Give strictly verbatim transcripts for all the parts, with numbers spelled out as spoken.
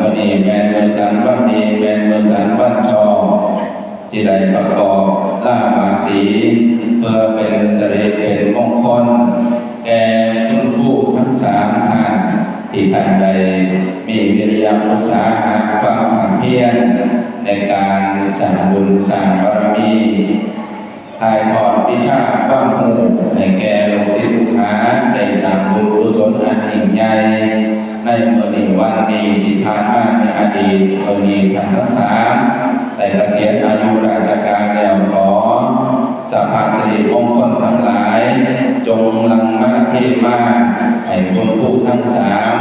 มื้อนี้แม่นมื้อสันวันดี แม่นมื้อสันวันชอบ สิได้ประกอบลาบาสี เพื่อเป็นสิริเป็นมงคล แก่คุณครูทั้งสามท่าน ที่ท่านได้มีวิริยะอุตสาหะความภาคเพียร ในการสร้างบุญสร้างบารมี ถ่ายทอดวิชาความรู้ให้แก่ลูกศิษย์ลูกหา ได้สร้างบุญกุศลอันยิ่งใหญ่ ในมื้อนี้วันนี้ที่ผ่านมาในอดีต มื้อนี้ท่านทั้งสามได้เกษียณอายุราชการแล้ว ขอสรรพสิริมงคลทั้งหลาย จงหลั่งมาเทมา ให้คุณครูทั้งสาม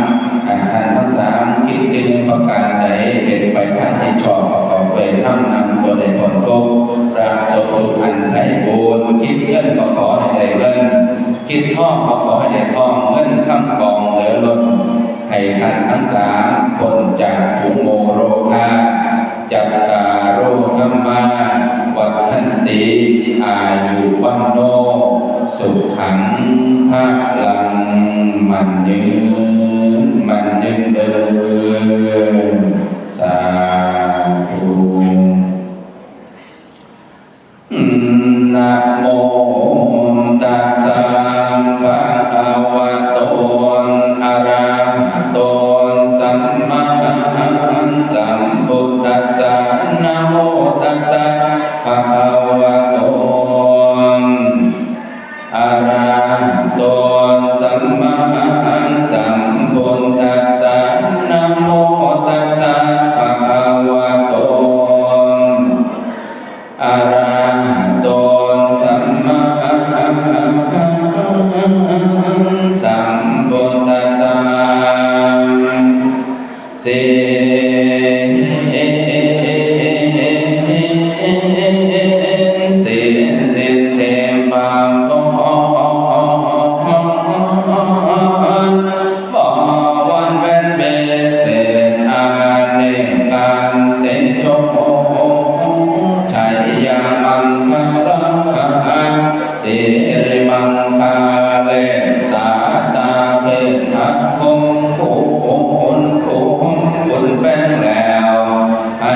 หากท่านทั้งสามคิดสิ่งประการใดเป็นไปทางที่ชอบประกอบด้วยธรรมนำตนให้พ้นทุกข์ ประสบสุขอันไพบูลย์ คิดเงินก็ขอให้ได้เงิน คิดทองก็ขอให้ได้ทอง เงินคำกองเหลือล้น ให้ท่านทั้งสามพ้นจากทุกข์โมโรคา จัตตาโรธัมมา วัฒนติ อายุวันโน สุขัง พลัง มั่นยืน มั่นยืนเด้อ สาธุ นะโมตัสสะ ภะคะวะโต อะระหะโต สัมมาสัมพุทธัสสะ นะโมตัสสะ ภะคะวะโต อะระหะโต สัมมาสัมพุทธัสสะ นะโมตัสสะ ภะคะวะโต อะระหะโต สัมมาสัมพุทธัสสะ สิทธิ สิทธิ สิทธิ ภาพร บวรเวทวิเศษ อเนกาเตโช ชัยมังคลัง สิริมังคาเล สาตาเพทะคม ภูมิภูมิคุณแป้งแล้ว ให้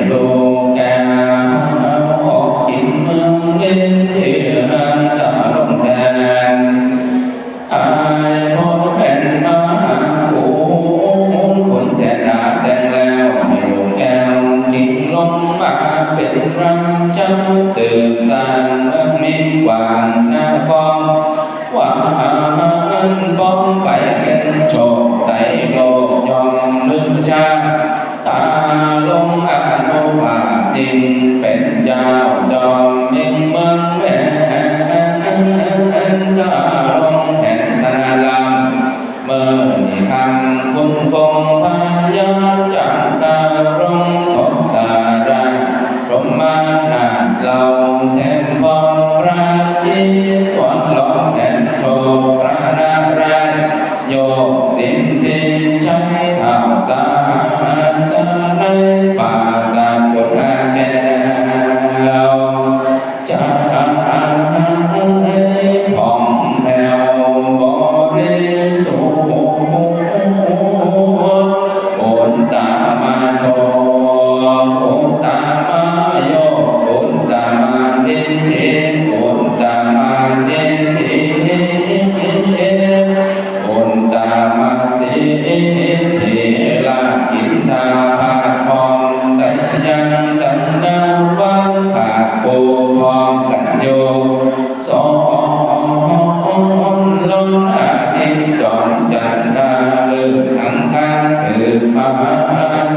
ลูกแก้วออกกินเมืองเล่นที่เมืองตาลงแทน อายพ่อแม่นมาหาผู้คุณแท้หนาแต่งแล้ว ให้ลูกแก้วกินลงมาเป็นรังจังสืบสร้างเมืองมีกว้างนคร ว่าอันป้องไปเป็นโชคไตโลกยอมลือชา ถ้าลงอนุภาพยิ่งเป็นเจ้าจอมยิ่งเมืองแหวน ถ้าลงแทนธนลัง เมื่อนี้คำคุณคงพายาจากการลงทศราชพรหมนาถเราแทนพรพระที่สวนหลอนแทนโชคพระนารายณ์ โยกสินที่ใช้เท้าสาหัสในป่าสาทคุณแก้ว จะผ่องแผ้วบริสุทธิ์ อุตตมะโชค อุตตมะโยค อุตตมะนิธิ อุตตมะนิธิ อุตตมะสิทธิ ละอินทาภาพร แต่ยังกันนาวันภาคผู้พร้อมกันอยู่ สองลงอาทิตย์จอมจันทร์ พาฤกษ์อังคารถือมหา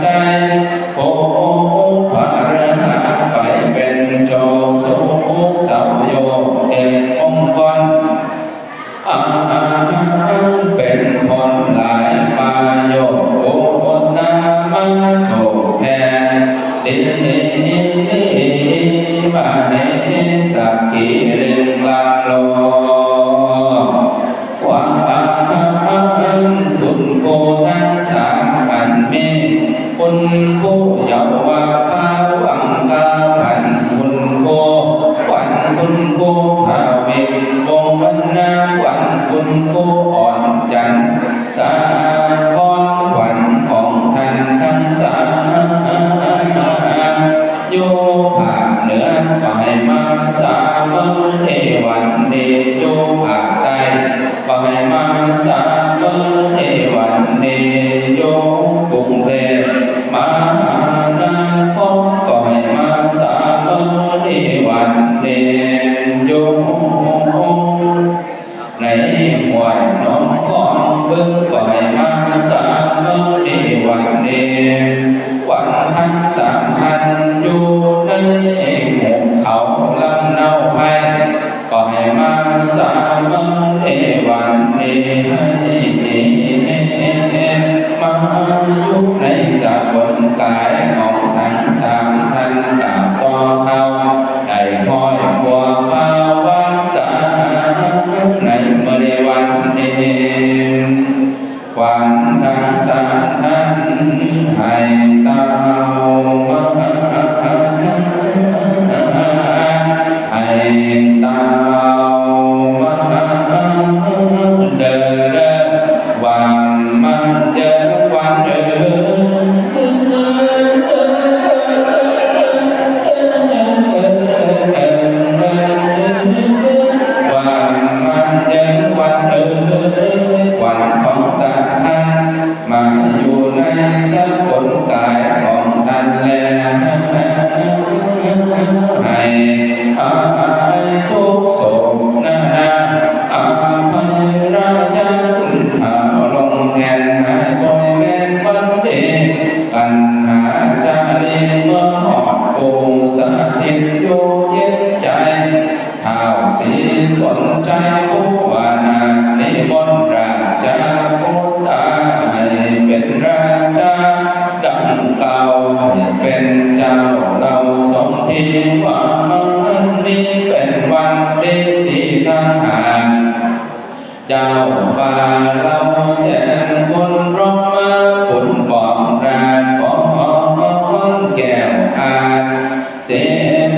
ชัย โอ้พระฤหัสไปเป็นโชคสุข เสาร์โยกเอกมงคล อาหารเป็นผลหลายประโยชน์ โอตามะโชคแผ่ ดีมเหสักขีเร่งลางโลก ว่าอาหารคุณครูทั้งสามอันมี คุณครูเยาวภาวังคาพัน คุณครูขวัญ คุณครูภาวิตวงศ์วรรณาขวัญ คุณครูอ่อนจันทร์สาครขวัญของท่านทั้ง ในห้วยหนองคองบึง ก็ให้มาสามัคคีวันนี้ วันทั้งสามท่านอยู่ในหมู่เขาลำเนาไพร ก็ให้มาสามัคคีวันนี้ ให้มาอยู่ในสกลกายของทั้งสามท่าน กล่าวต่อเขา ได้ห้อยบัวภาวาสา ในมื้อวันนี้ ขวัญทั้งสามท่านให้เต้ามา ให้เต้ามา เด้อ เด้อ วันมันเจอวันเออ วันมันเจอวันเออ วันของสามท่าน มาอยู่ในสกลกายของท่านแล้ว ให้อภัยทุกข์โศกนานา อภัยราชาคุณเฒ่าลงแทน ให้บ่แม่นวันดี กันหาชาลีเมื่อฮอดปู่สถิตอยู่เย็นใจ ท้าวศรีสนชัยผู้ว่านาถนิมนต์ราชาพุทธา ให้เป็นราชาดังเก่า ให้เป็นเจ้าเล่าสมที่ว่ามันนี้เป็นวันดีที่ทั้งหา เจ้าฟ้าเล่าแทนคนพร้อมมาปุนปองราชปองแก้วอาจ เส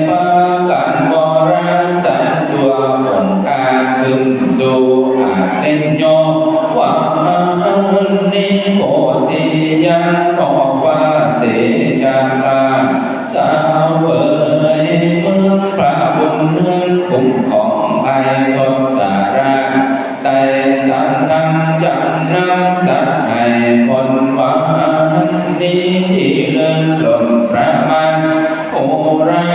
พากันบราสันตัวองค์อาจขึ้นสู่อาจเล่นโยว่านี้โพธิญาณออกฟ้าเตจาลาสาวเวยเมืองพระบุญเมืองคุ้มของภัยทศราช ได้ตามทางจำนำสัตว์ให้ผลหวานนี้ที่เลื่อนล้นประมาณ โอรา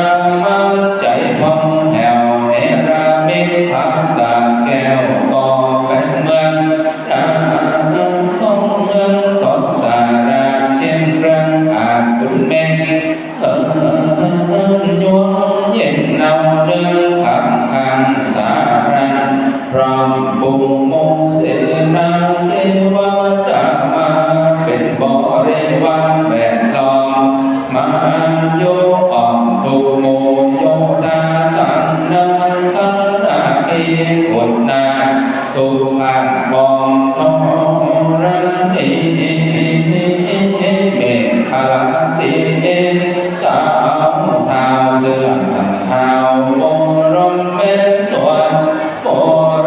มาใจพองแผ่วเนรมิตภาษาแก้วก็เป็นเมือง นางทองเมืองทศราชเช่นเรื่องอาจคุณแม่ เอิ้นยวงเย็นเนาเรื่องคำคันสารัน พร้อมฝูงหมู่เสนาเทวดามาเป็นบริวารแวดล้อม มาโยอ้อมทุกหมู่โยธาทั้งนางทั้งนาทีขุนนาง ทุกข์พลาดปองทรณี เมขลาสีสาวเท้าเสื้อเท้าโมรมแม่สวน โม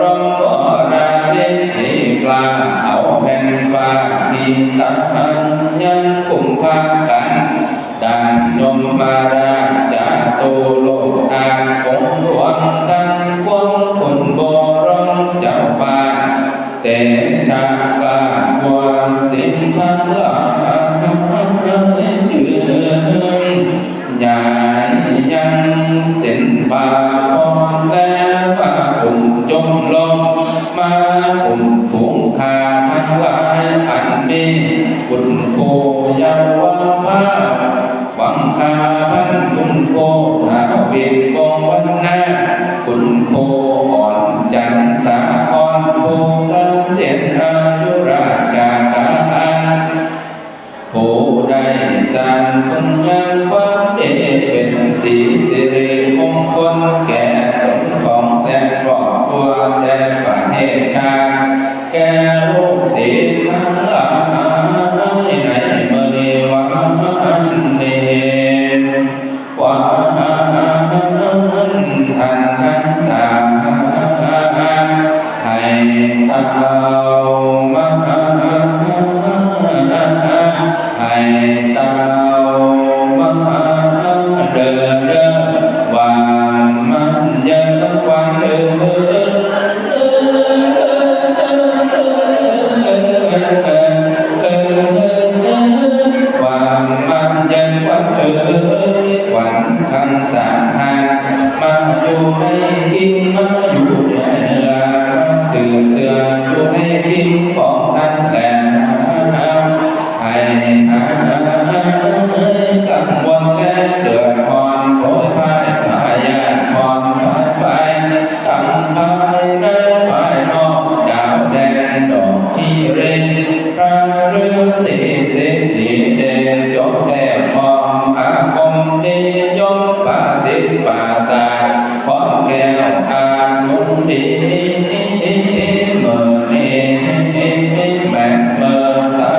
รมวราริที่กล้าเอาแผ่นฟ้าที่ตั้งยังกุมภากัน ดังยมมาราชจาตุโลกอาจองค์หลวงทั้งปวงคุณบรมเจ้าฟ้า เตชะกล้าบัวสิงห์ทั้งหลายจึงใหญ่ยังเต็มป่าพรและมาคุมจมลง มาคุมฝูงข้าทั้งหลายอันมีคุณครูเยาวภาพ หวังข้าพันคุณโคทาวินวงศ์วันนา คุณโคอ่อนจันทร์สาครผู้เกษียณอายุราชการ ผู้ได้สร้างคุณงามความดีเป็นสีสิริมงคลแก่ตนของแต่ครอบครัวแต่ประเทศชาติ แก่ลูกศิษย์ทั้งหลายในมื้อนี้วันนี้ ขวัญท่านทั้งสามให้เต้ามา ให้เต้ามาเด้อเด้อ ว่ามันเยอะวันเด้อ ว่ามันยังวันเอ๋ย วันทั้งสามท่าน มาอยู่ในกิน มาอยู่ในเนื้อ มาสืบ เสื้ออยู่ในคิงของท่านแล ให้หายกังวลและเดือดร้อน โผยพายพายานผ่อนพายไป ทั้งภายในภายนอก ดาวแดงดอกที่เร่ง พระฤาษีสิทธิเดช จบแทนพร้อมอาคมนิยม ประสิทธิ์ประสาท พร้อมแก้วอานุดี เมื่อนี้แม่นเมื่อสา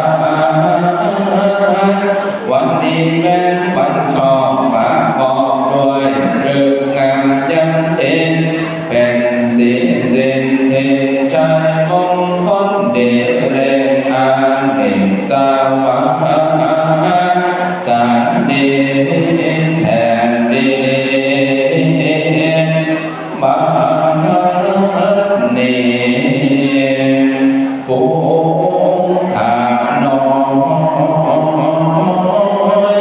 วันนี้แม่นวันชอบ ประกอบด้วยฤกษ์งามยามเพ็ญ เป็นสีสินเทนชัยมงคลเดเรอาเนกสาวัง สารดีแทนดี บัดนี้ฝูงข้าน้อย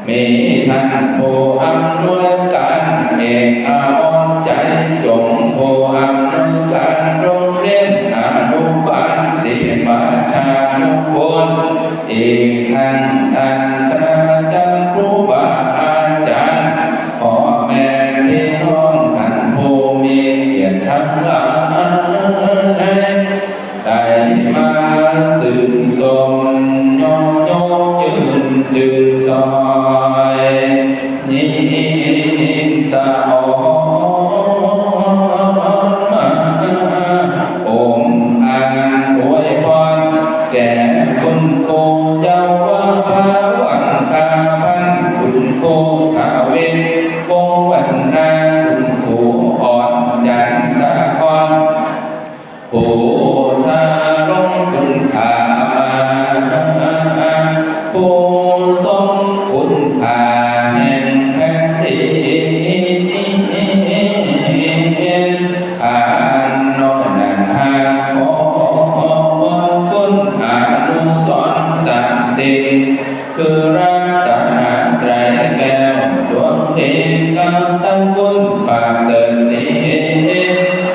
มีท่านผู้อำนวยการเอกอมรใจจง ผู้อำนวยการโรงเรียนอนุบาลศรีประชานุกูล อีกทั้งท่านคณาจารย์ครูบาอาจารย์ พ่อแม่พี่น้องท่านผู้มีเกียรติทั้งหลาย ได้มาชื่นชม ยกยกยืนชื่นชอย ยินสะออน องค์อาจอวยพร แก่คุณครูเยาวภาวังคาพันธ์ คุณครูภาวิน วงศ์วรรณา คุณครูอ่อนจันทร์สาคร ผู้ทารงคุณค่ามา ผู้ทรงคุณค่าแห่งแผ่นดิน ข้าน้อยนั้นหากขอคุณอนุสรณ์ศักดิ์สิทธิ์ คือรัตนตรัยแก้วดวงดี กำตังคุณประเสริฐศรี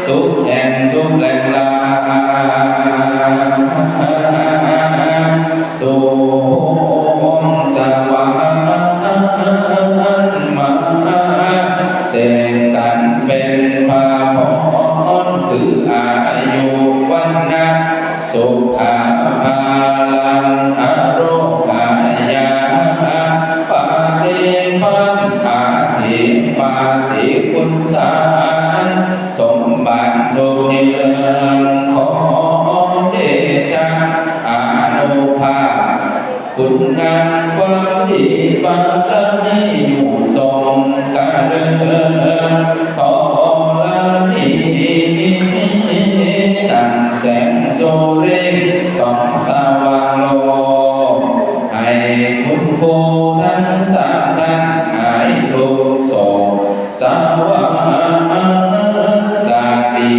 ทุกแห่งทุกแหล่งลา สูงสว่างมา เสกสรรเป็นพระพร คืออายุวรรณะ สุขะพลังอโรคายา ปฏิภาณอธิปาติคุณสาร สมบัติทุกเยื่องขอเดชะอานุภาพ คุณงามความดีบารมีอยู่ทรงกระเดิน ธรณี ดังแสงสุริส่องสว่างโลก ให้คุณครูทั้งสามท่านหายทุกข์โศก สวัสดี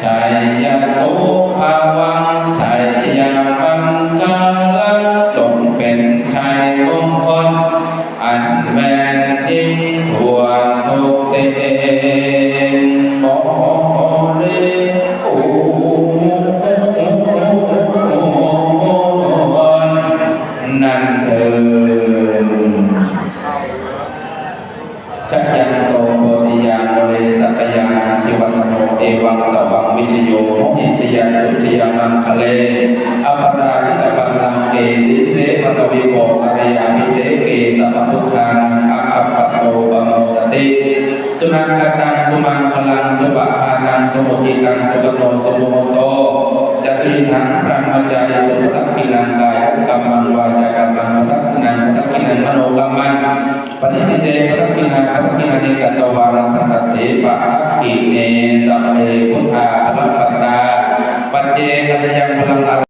ชัยยะตุภาวัง ชัยยะมังคลัง จงเป็นชัยมงคล อันแม่นยิ่งทั่วทุกสิ่งบริบูรณ์นั้นเทอญ ชยันโตโพธิยามูเล สักกายานันทิวัฒโน เอวังตวังวิชโย โหหิจยัสสุจยมังคเล อปราจิตบัลลังเก สีเสปตวิโภคารยาภิเสเก สัพพพุทธานังอัคคปโตปโมทติ สุนักขตังสุมังคลัง สุปภาตังสุมุทิตัง สุขโนสุมุหโต จะสุยิทังพรหมจาริสุ ปทักขิณังกายักรรมัง วาจากรรมัง ปทักขิณัง ปทักขิณังมโนกรรมัง ปะนิทิเตปทักขิณา ปทักขิณานิกัตวานะ พันตเถปทักขิเณ สัพเพพุทธาภลปัตตา ปัจเจกทยังพลัง